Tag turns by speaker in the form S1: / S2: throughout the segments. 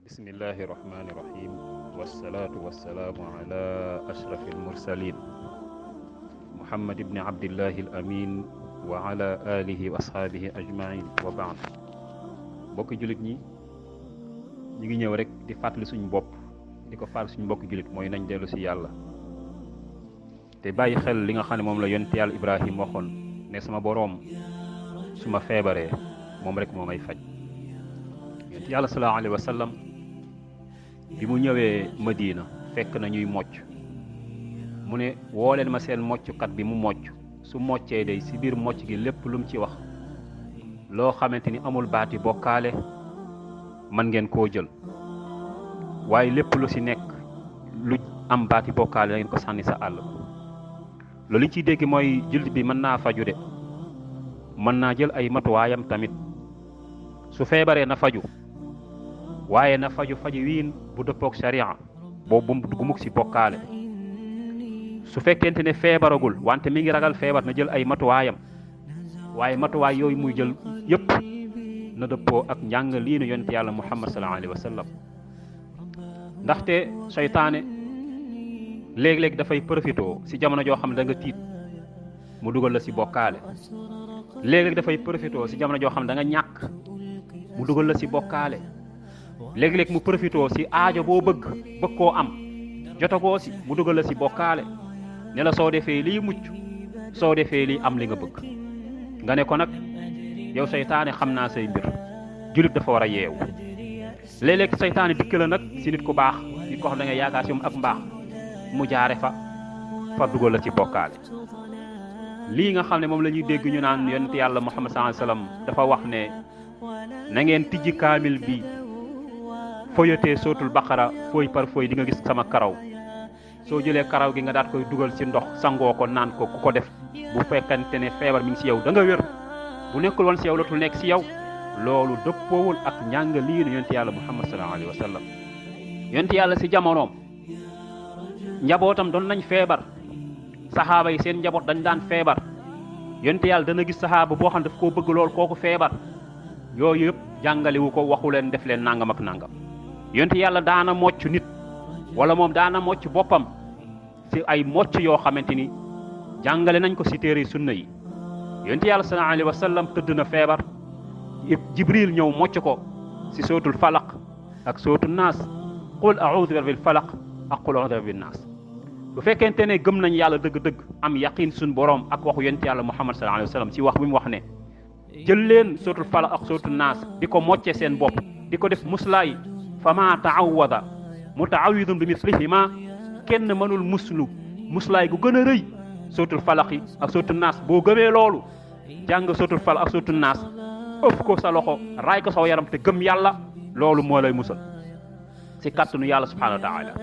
S1: bismillahi rahmani rahim wassalatu wassalamu ala ashrafi almursalin muhammad ibni abdillahi al amin wa ala alihi wa ashaabihi ajmain wa baad. mbokki julit ñi ñu ngi ñëw rek di fàttali suñu bopp di ko fàttali suñu mbokki julit mooy nañ dellu si yàlla te bàyyi xel li nga xam ne moom la yonent yàlla ibrahim waxoon ne sama boroom su ma feebaree moom rek moo may faj. yonent yàlla sallallahu alayhi wa sallam bi mu ñëwee Madina fekk na ñuy mocc mu ne woo leen ma seen mocckat bi mu mocc su moccee day si biir mocc gi lépp lu mu ci wax loo xamante ni amul baati bokkaale man ngeen koo jël waaye lépp lu si nekk lu am baati bokkaale da ngeen ko sànni sa àll. loolu li ñu ciy dégg mooy jullit bi mën naa faju de mën naa jël ay matuwaayam tamit su feebaree na faju waaye na faju wiin bu dëppook sharia boobu bu mu dugg mukk si bokkaale. su fekkente ne feebaragul wante mi ngi ragal feebar na jël ay matuwaayam waaye matuwaay yooyu muy jël yëpp na dëppoo ak njàng lii nu yonent yàlla muhammad sallallahu alayhi wa sallam. ndaxte seytaane léeg-léeg dafay profitoo si jamono joo xam ne da nga tiit mu dugal la si bokkaale. léeg-léeg dafay profitoo si jamono joo xam ne da nga ñàkk mu dugal la si bokkaale. léeg-léeg mu profitoo si aajo boo bëgg koo am jotagoo si mu dugal la si bokkaale ne la soo defee lii mucc soo defee lii am li nga bëgg nga ne ko nag yow seytaane xam naa say mbir julit dafa war a yeewu. léeg-léeg seytaane dikk la nag si nit ku baax nit ko xam da nga yaakaar si moom ak mbaax mu jaare fa dugal la ci bokkaale. lii nga xam ne moom la ñuy dégg ñu naan yonent yàlla muhammad sallallahu alayhi wasallam dafa wax ne na ngeen tijji kaamil bi foyatee sootul baqara fooy par fooy di nga gis sama karaw soo jëlee karaw gi nga daat koy dugal ci ndox sangoo ko naan ko ku ko def bu fekkante ne feebar mi ngi si yow da nga wér bu nekkul woon si yow dootul nekk si yow. loolu dëppoowul ak njàng lii nu yonent yàlla muhammad sallallahu alayhi wa sallam. yonent yàlla si jamonoom njabootam doon nañ feebar saxaaba yi seen njaboot dañ daan feebar yonent yàlla dana gis saxaaba boo xam daf koo bëgg lool kooku feebar yooyu yëpp jàngalewu ko waxu leen def leen nangam ak nangam. yonent yàlla daana mocc nit wala moom daana mocc boppam si ay mocc yoo xamante ni jàngale nañ ko si téere sunna yi. yonent yàlla sallallahu alayhi wa sallam tëdd na feebar jibril ñëw mocc ko si sootul falaq ak sootul naas qul a'udhu bi rabbil falaq ak qul a'udhu bi rabbin naas. bu fekkente ne gëm nañ yàlla dëgg-dëgg am yaqin suñ borom ak waxu yonent yàlla muhammad sallallahu alayhi wa sallam si wax bi mu wax ne jël leen sootul falaq ak sootul naas di ko mocce seen bopp di ko def muslaay fama taawada mutaawidun bi mislihima kenn mënul muslaay gu gën a rëy sootul falaq yi ak sootul naas. boo gëmee loolu jàng sootul falaq ak sootul naas ëf ko sa loxo raay ko saw yaram te gëm yàlla loolu moo lay musal si kàttanu yàlla subhanahu wa taala.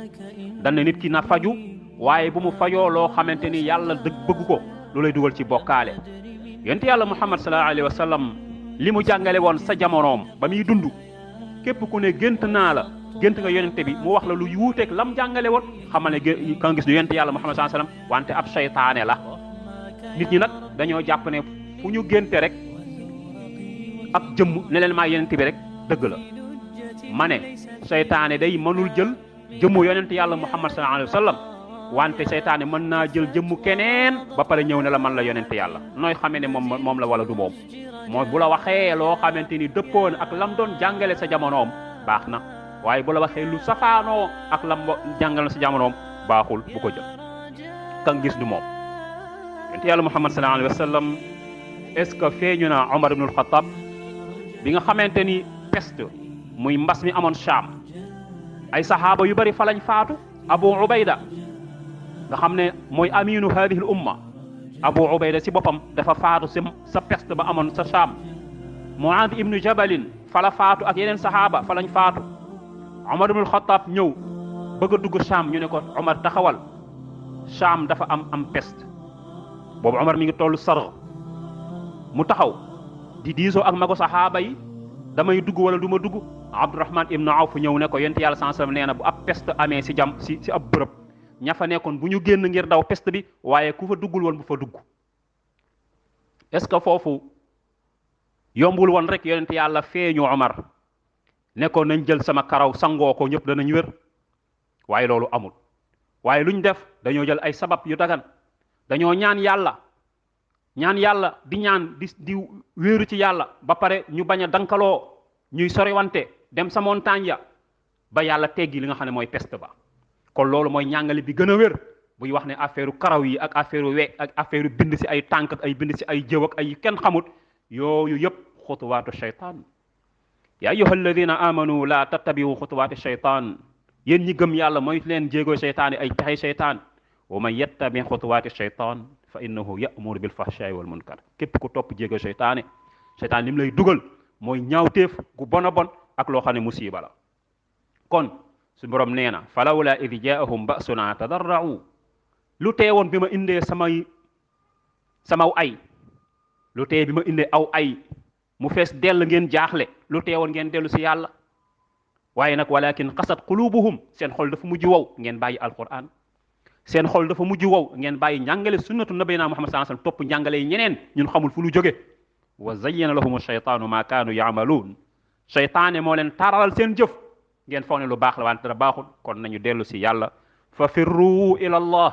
S1: dan ne nit ki na faju waaye bu mu fajoo loo xamante ni yàlla dëgg bëgg ko lu lay dugal ci bokkaale. yonent yàlla muhammad sallallahu alayhi wa sallam li mu jàngale woon sa jamonoom ba muy dund képp ku ne gént naa la gént nga yonente bi mu wax la lu yuuteeg lam jàngale woon xamal ne ka gis du yonent yàlla muhammad sallallahu alayhi wa sallam wante ab seytaane la. nit ñi nag dañoo jàpp ne fu ñu génte rek ab jëmm ne leen maa yonent bi rek dëgg la. ma ne seytaane day mënul jël jëmmu yonent yàlla muhammad sallallahu alayhi wa sallam wante seytaane mën naa jël jëmmu keneen ba pare ñëw ne la man la yonent yàlla nooy xamee ne moom la wala du moom. mooy bu la waxee loo xamante ni dëppoon ak lam doon jàngale sa jamonoom baax na waaye bu la waxee lu safaanoo ak lam jàngale sa jamonoom baaxul bu ko jël kan gis du moom. yonent yàlla muhammad sallallahu alayhi wa sallam est-ce que feeñu na Omar ibnul Xattaab bi nga xamante ni peste muy mbas mi amoon Shaam ay saxaaba yu bari fa lañ faatu. Abu Ubayda nga xam ne mooy aminu hadihi l umma Abu Ubayda si boppam dafa faatu sa peste ba amoon sa Shaam. Muaad ibnu Jabalin fa la faatu ak yeneen saxaaba fa lañ faatu. Omar ibnul Xattaab ñëw bëgg a dugg Shaam ñu ne ko Omar taxawal Shaam dafa am peste boobu Omar mi ngi tollu sarx mu taxaw di diisoo ak mago saxaaba yi damay dugg wala du ma dugg. Abdurahman ibnu Awf ñëw ne ko yonent yàlla sallallahu alayhi wasallam nee na bu ab peste amee si ab bërëb ña fa nekkoon bu ñu génn ngir daw peste bi waaye ku fa duggul woon bu fa dugg. est-ce que foofu yombul woon rek yonent yàlla feeñu Omar nekkoon nañ jël sama karaw sangoo ko ñëpp danañ wér waaye loolu amul waaye luñ def dañoo jël ay sabab yu dagan dañoo ñaan yàlla di ñaan di wéeru ci yàlla ba pare ñu bañ a dankaloo ñuy soriwante dem sa montagne ya ba yàlla teggi li nga xam ne mooy peste ba kon loolu mooy ñàngale bi gën a wér buy wax ne affaire karaw yi ak affaire we ak affaire bind si ay tànk ak ay bind si ay jëw ak ay kenn xamut yooyu yëpp xutuwaatu shaytaan ya ayyuha alladina amanu la tattabiu xutuwaati shaytaan yéen ñi gëm yàlla mooy leen jéego shaytaan yi ay pexe shaytaan wa man yattabi xutuwaati shaytaan fa innahu ya'muru bil fahshaai wal munkar képp ku topp jéego shaytaan li mu lay dugal mooy ñaawteef gu bon a bon ak loo xam ne musiba la kon su borom nee na falawla id jaahum ba'suna tadarra'u lu teewoon bi ma indee samaw ay lu tee bi ma indee aw ay mu fees dell ngeen jaaxle lu teewoon ngeen dellu si yàlla waaye nag walakin qasat qulubuhum seen xol dafa mujj wow ngeen bàyyi alquran seen xol dafa mujj wow ngeen bàyyi njàngale sunnatu nabiyina Muhammad sallallahu alayhi wasallam topp njàngale yi ñeneen ñun xamul fu lu jóge wa zayyana lahum ash-shaytaanu ma kaanu yaamaluun shaytaane moo leen taaralal seen jëf ngeen foog ne lu baax la wante dara baaxul kon nañu dellu si yàlla fa firru ila allah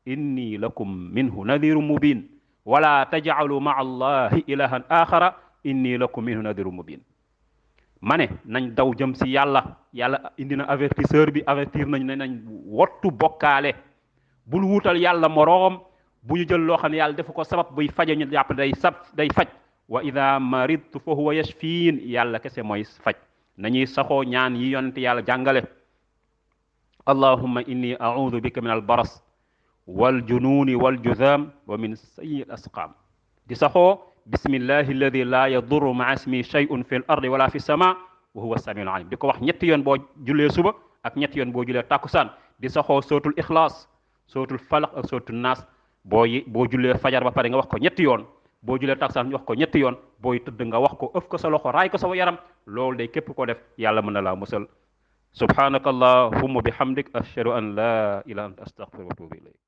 S1: inni lakum minhu nadirun mubin wala tajcalu maa allahi ilahan axara inni lakum minhu nadirun mubin ma ne nañ daw jëm si yàlla indi na avertisseur bi avertir nañ ne nañ wottu bokkaale bul wuutal yàlla moroom bu ñu jël loo xam ne yàlla defu ko sabab buy faje ñu jàpp day faj wa ida maridtu fa huwa yashfiin yàlla kese mooy faj nañuy saxoo ñaan yi yonent yàlla jàngale allahumma inni a'udhu bika min albaras wal jununi wal judham wa min sayyi al asqam di saxoo bismillahi alladi la yadurru ma'a ismi shay'un fi l ardi wala fi sama wa huwa samiul alim di ko wax ñetti yoon boo jullee suba ak ñetti yoon boo jullee takkusaan di saxoo sootul ixlaas sootul falaq ak sootul naas boo jullee fajar ba pare nga wax ko ñetti yoon boo julee taksaan wax ko ñetti yoon booy tëdd nga wax ko ëf ko sa loxo raay ko sa yaram loolu day képp ko def yàlla mën na laa musal subhanaka allahumma bihamdik ashhadu an la ilaha illa anta astaghfiruka wa atubu ilayk